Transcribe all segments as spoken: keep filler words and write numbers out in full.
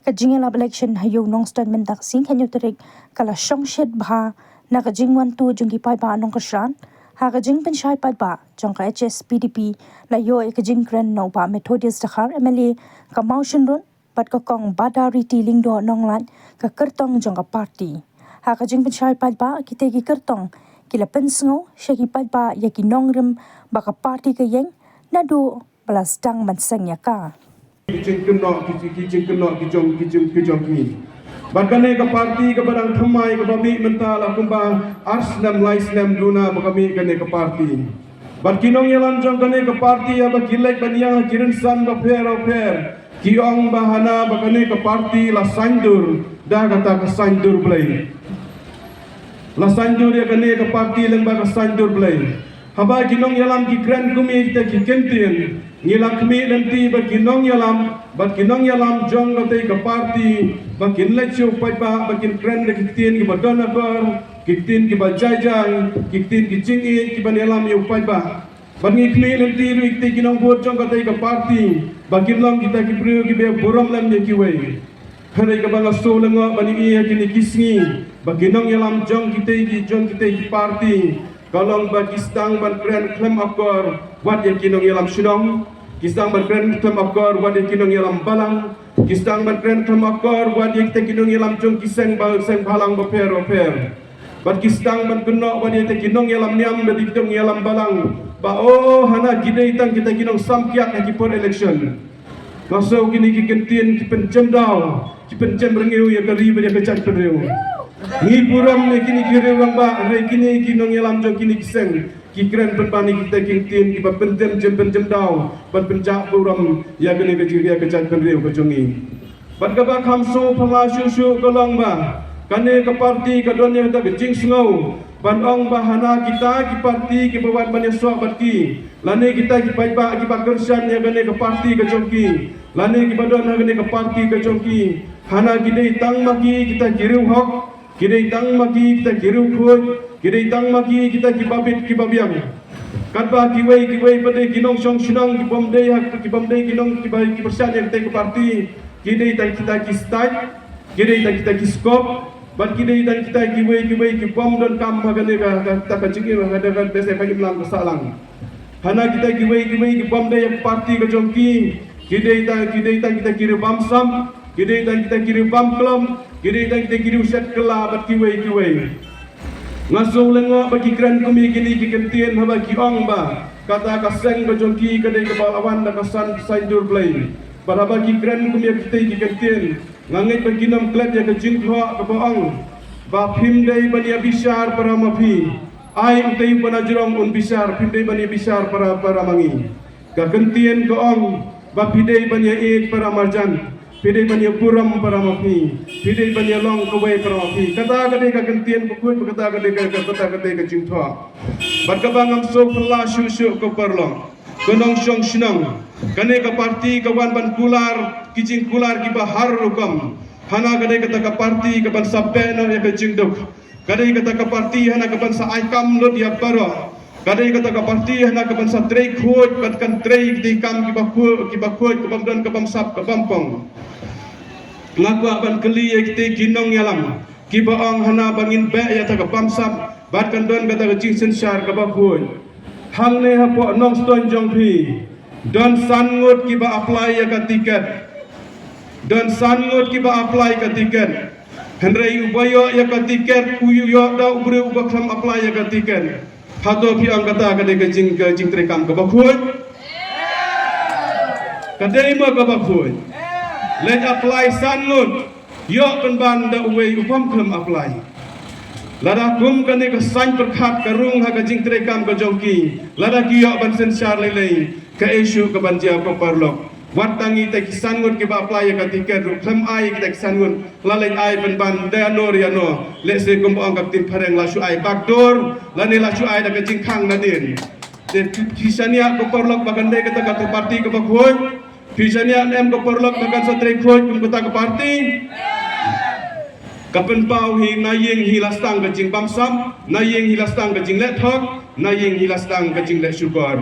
Ka jingïalap election ha Ïew Nongstoiñ mynta ka sngi khathynñiew tarik ka la shongshit bha na ka jingwan tuh jong ki paidbah nongkyrshan ha ka jingpynshai paidbah jong ka H S P D P, la ïoh ïa ka jingkren na u Bah Methodius Dkhar, M L A ka Mawshynrut, bad ka Kong Badariti Lyngdoh Nonglait, ka kyrtong jong ka party. Ha ka jingpynshai paidbah, kita ki kyrtong ki la pynsngew sha ki paidbah ïa ki nongrim ba ka party ka ïeng, naduh ba la sdang ban seng ïa ka. Ki jingkynnoh, ki, ki jingkynnoh ki jong, ki jong, ki jong ki. Bad kane ka party kaba dang thymmai kaba mih mynta la kumba ar snem lai snem duna ba ka mih kane ka party. Bad ki nongïalam jong kane ka party haba ki leit ban ïa ki rynsan bapher bapher, ki ong ba hana ba kane ka party la saiñdur da kata ka saiñdur Blei. La saiñdur ïa kane ka party lyngba ka saiñdur Blei. Haba ki nongïalam ki kren kum ïa kita ki kyntien, ngi la khmih lynti ba ki nongïalam bad ki nongïalam jong katei ka party ba kin leit sha u paidbah ba kin kren da ki ktien kiba don akor, ki ktien kiba jai jai, ki ktien ki jingïeit kiban ïalam ïa u paidbah. Bad ngi khmih lynti ruh ïa kitei ki nongbud jong katei ka party ba kin long kita ki briew kiba burom lem ïa kiwei. Hynrei kaba nga sngew lyngngoh ban ïohi ha kine ki sngi ba ki nongïalam jong kitei ki, jong kitei ki party ka long ba ki sdang ban kren khlem akor wat ïa ki nongïalam shnong, ki sdang ban kren khlem akor wat ïa ki nongïalam balang, ki sdang ban kren khlem akor wat ïa kita ki nongïalam jong ki seng ba, seng bhalang bapher bapher. Bad ki sdang ban kynnoh wat ïa kita ki nongïalam niam bad ki nongïalam balang ba, oh, hana ki dei tang kita ki nongsam kiad ha ki por election. Nga sngew kine ki kyntien ki pynjem daw, ki pynjem rngiew ïa ka ri bad ïa ka jaitbynriew. Ngi burom ïa kine ki riew rangbah, hynrei kine ki nongïalam jong kine ki seng ki kren pynban ïa kita ki kyntien kiba pynjem, jem, pynjem daw ban pynjah burom ïa kane ka jingri ïa ka jaitbynriew ka jong ngi. Bad kaba kham sngewphylla shuh shuh ka long ba kane ka party ka don ïa kata ka jingsngew ban ong ba hana kita ki party kiba wan ban ïasoh bad ki, lane kita ki paidbah kiba kyrshan ïa kane ka party ka jong ki, lane kiba don ha kane ka party ka jong ki, hana ki dei tang ma ki kita ki riewhok, ki dei tang ma ki kita ki riewkhuid, ki dei tang ma ki kita kiba bit kiba biang. Katba kiwei kiwei pat de ki nongshong shnong kibym dei ha, kibym dei ki nong kiba, ki kyrshan ïa kita ki party, ki dei tang kita ki stait, ki dei tang kita ki skop, bad ki dei tang kita kiwei kiwei kibym donkam ha kane ka, ka, ka, ka jingim ha kane ka, ka, ka imlang ka sahlang. Hana kita kiwei kiwei kibym dei ïa ka party ka jong ki, ki dei tang, ki dei tang kita ki riew bamsap, ki dei tang kita ki riew bamklop, ki dei tang kita ki riew shet kylla bad kiwei kiwei. Nga sngew lyngngoh ba ki kren kum ïa kine ki kyntien haba ki ong ba kata ka seng ka jong ki ka dei kaba la wan da ka san, saiñdur Blei. Bad haba ki kren kum ïa kitei ki kyntien, nga ngeit ba kin ym klet ïa ka jingthoh kaba ong ba phim dei ban ïa bishar para ma phi. Ai uta u ba na jrong un bishar, phim dei ban ïa bishar para, para ma ngi. Ka kyntien ka ong ba phi dei ban ïa ïeit para marjan, phi dei ban ïa burom para ma phi, phi dei ban ïa long kawei para ma phi. Kata ka dei ka kyntien bakhuid, kata ka dei ka, ka, kata ka dei ka jingthoh. Bad kaba ngam sngewphylla shuh shuh ko paralok, ko nongshong shnong, kane ka party ka wan ban kular ki jingkular kiba har rukom. Hana ka dei kata ka party kaban sa beh noh ïa ka jingduk. Ka dei kata ka party hana kaban sa ai kam lut ïa baroh. Ka dei kata ka party hana kaban sa trei khuid bad kan trei kitei ki kam kiba khuid, kiba khuid, kabym don kabamsap kabamkong. Nga kwah ban kylli ïa kitei ki nongïalam kiba ong hana ba ngin beh ïa kata ka bamsap bad kan don kata ka jingsynshar kaba khuid. Hangne hapoh Nongstoiñ jong phi don san ngut kiba apply ïa ka tiket. Don san ngut kiba apply ka tiket. Hynrei uba ïoh ïa ka tiket u ïoh da u briew uba khlem apply ïa ka tiket. Hato phi ong kata ka dei ka jing, ka jingtreikam kaba khuid? Ka dei mo kaba khuid? Leit apply san ngut, ïoh pynban da uwei u bym khlem apply. Lada kum kane ka saiñ pyrkhat ka rung ha ka jingtreikam ka jong ki, lada ki ïoh ban synshar lei lei, kaei shuh kaban jia ko paralok. Wat tang kita ki san ngut kiba apply ïa ka tiket ruh khlem ai kita ki san ngut, la leit ai pynban da ïano ïano. Lehse kumba ong ka ktien phareng la shu ai backdoor, lane la shu ai da ka jingkhang nadien. Te phi shaniah ko paralok ba kan dei kata ka party kaba khuid? Phi shaniah ne em ko paralok ba kan sa trei khuid kum kata ka party? Ka pynpaw hi na ïing hi la sdang ka jingbamsap, na ïing hi la sdang ka jingleh thok, na ïing hi la sdang ka jingleh shukor.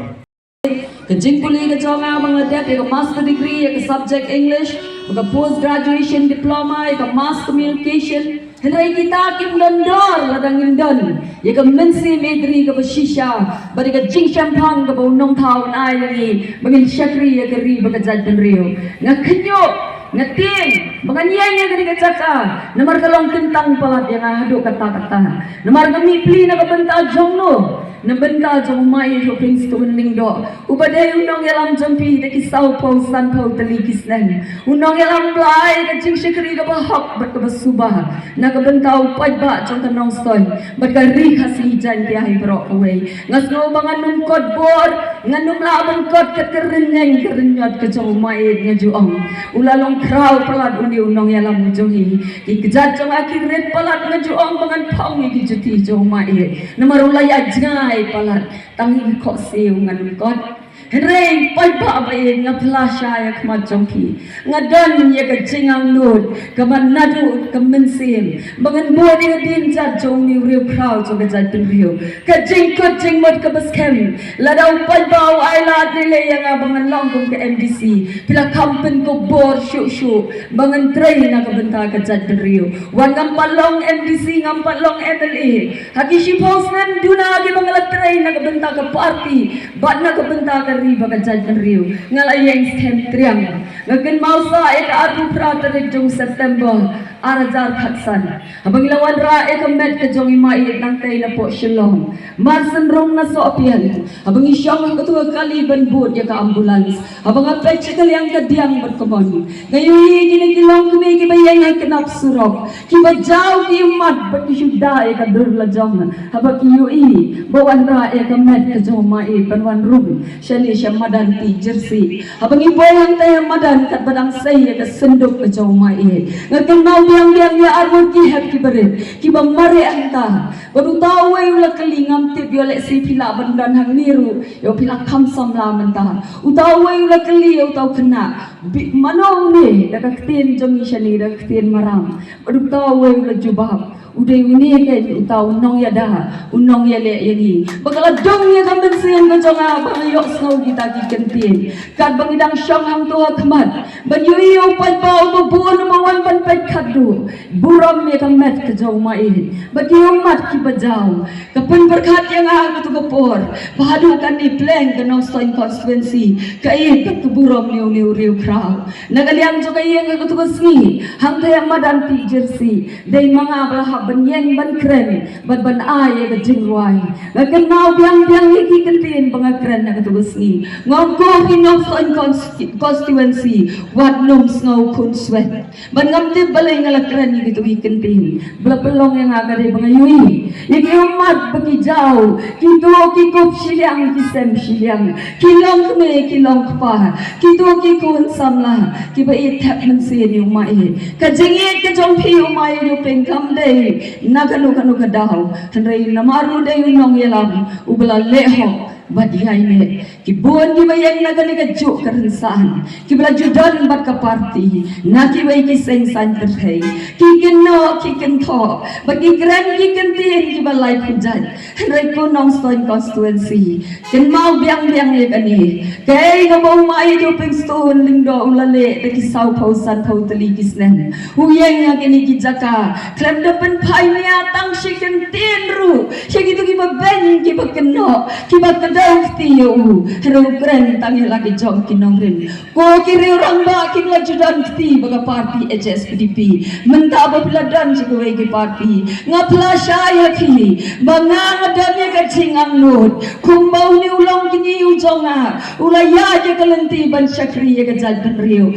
Ka jingpule ka jong nga ba nga la dep ïa ka master degree ïa ka subject English. ka post graduation diploma, ïa ka mass communication. Hynrei kita kim don dor lada ngim don ïa ka mynsiem ïeit ri kaba shisha bad ïa ka jingshemphang kaba u nongthaw un ai ïa ngi ba ngin shakri ïa ka ri bad ka jaitbynriew. Nga khynñiuh, nga tieng ba ngan ïeng ïa kane ka jaka, namar ka long kyntang palat ïa nga haduh katta katta. Namar nga mih pli na ka bynta jong no? Na bynta jong u Maieit Hopingstone Lyngdoh, uba dei u nongïalam jong phi da ki sawphew sanphew tylli ki snem. U nongïalam ba la ai ka jingshakri kaba hok bad kaba suba na ka bynta u paidbah jong ka Nongstoiñ bad ka Ri Khasi Jaiñtia hi baroh kawei. Nga sngew ba ngan ym kot bor, ngan ym lah ban kot kat ka rynïeng ka rynñiot ka jong u Maieit. Nga ju ong, u la long khraw palat une u nongïalam jong ngi. Ki kjat jong nga ki rit palat, nga ju ong ba ngan phong ïa ki juti jong u Maieit. Namar u la ïa jngai palat, tang ïa ki khohsiew ngan ym kot. Hynrei paidbah ba ïeit, nga phla shai ha khmat jong phi. Nga don ïa ka jingangnud kaba naduh ka mynsiem ba ngan bud ïa ka dienjat jong une u riewkhraw jong ka jaitbynriew. Ka jingkut jingmut kaba skhem, lada u paidbah u ai lad ne leh ïa nga ba ngan long kum ka M D C, phi la kham pynkup bor shuh shuh ba ngan trei na ka bynta ka jaitbynriew. Wat ngam pat long M D C, ngam pat long M L A, ha ki shiphew snem duna kiba nga la trei na ka bynta ka party bad na ka bynta ka ri bad ka jaitbynriew, nga la ïeng skhem triang. Nga kynmaw sa ïa ka arphew phra tarik jong September ar hajar khatsan, haba ngi la wanrah ïa ka met ka jong i Maieit nangtei napoh Shillong. Mar synrung na Sohpian, haba ngi shong ha kato ka kali ban bud ïa ka ambulance, haba nga peit sha ka liang ka diang bad ka mon, nga ïohi kine ki longkmie kiba ïeng ha kynap surok, kiba jaw ki ummat bad ki shu da ïa ka dur la jong, haba ki ïohi ba wanrah ïa ka met ka jong u Maieit ban wan rung shane sha madan Tichirsi. Haba ngi poi hangtai ha madan katba dang sei ïa ka synduk ka jong u Maieit, nga kynmaw biang biang ïa arngut ki hep kiba rit kiba mareh hangta. Bad uta uwei u la kylli, ngam tip ïoh lehse phi lah ban don hangne ruh, ïoh phi la kham samla mynta. Uta uwei u la kylli ïa uta u khynnah, "Bi-, mano une?" Da ka ktien jong ngi shane, da ka ktien Maram. Bad uta uwei u la jubab, "U dei une keiñ uta u nongïada, u nongïaleh ïa ngi." Ba ka la dung ïa ka mynsiem ka jong nga ba nga ïohsngew kita ki kyntien. Katba ngi dang shong hangto ha khmat ban ïohi ïa u paidbah uba bun uba wan ban peit khatduh, burom ïa ka met ka jong u Maieit bad ki ummat kiba jaw, ka pynpyrkhat ïa nga ha kato ka por ba haduh kane pleng ka Nongstoiñ constituency ka ïeit bad ka burom ïa une u riewkhraw. Na ka liang jong ka ïing ha kato ka sngi hangtai ha madan Tichirsi, dei ma nga ba la hap ban ïeng ban kren bad ban ai ïa ka jingrwai. Nga kynmaw biang biang ïa ki kyntien ba nga kren ha kato ka sngi. Nga ong, ko ki Nongstoiñ cons-, constituency, wat nym sngew khunswet. Bad ngam tip balei nga la kren ïa kito ki kyntien. Ba la pynlong ïa nga ka dei ba nga ïohi ïa ki ummat ba ki jaw, kito ki kup shiliang ki sem shiliang, ki longkmie ki longkpa, kito ki khun samla kiba ïeit thep mynsiem ïa u Maieit. Ka jingïeit ka jong phi u Maieit u pynkham dei na kano kano ka daw, hynrei namar u dei u nongïalam uba la leh hok bad ïaineh. Ki bun kiba ïeng na kane kajuh ka rynsan kiba la ju don bad ka party na kiwei ki seng saiñ pyrthei, ki kynnoh ki kynthoh bad ki kren ki kyntien kiba lai khujat. Hynrei ko Nongstoiñ constituency, kynmaw biang biang ïa kane. Kaei kaba u Maieit u Hopingstone Lyngdoh u la leh da ki sawphew sanphew tylli ki snem. U ïeng ha kine ki jaka khlem da pynphai nia tang shi kyntien ruh sha kito kiba beiñ kiba kynnoh kiba kdew kti ïa u. Hynrei u kren tang ïa la ki jong ki nongrim. Ko ki riew rangbah kiba la ju don kti bad ka party H S P D P, mynta ba phi la don sha kawei ki party, nga phla shai ïa phi ba nga nga don ïa ka jingangnud kumba une u longkñi u jong nga u la ïaid ïa ka lynti ban shakri ïa ka jaitbynriew.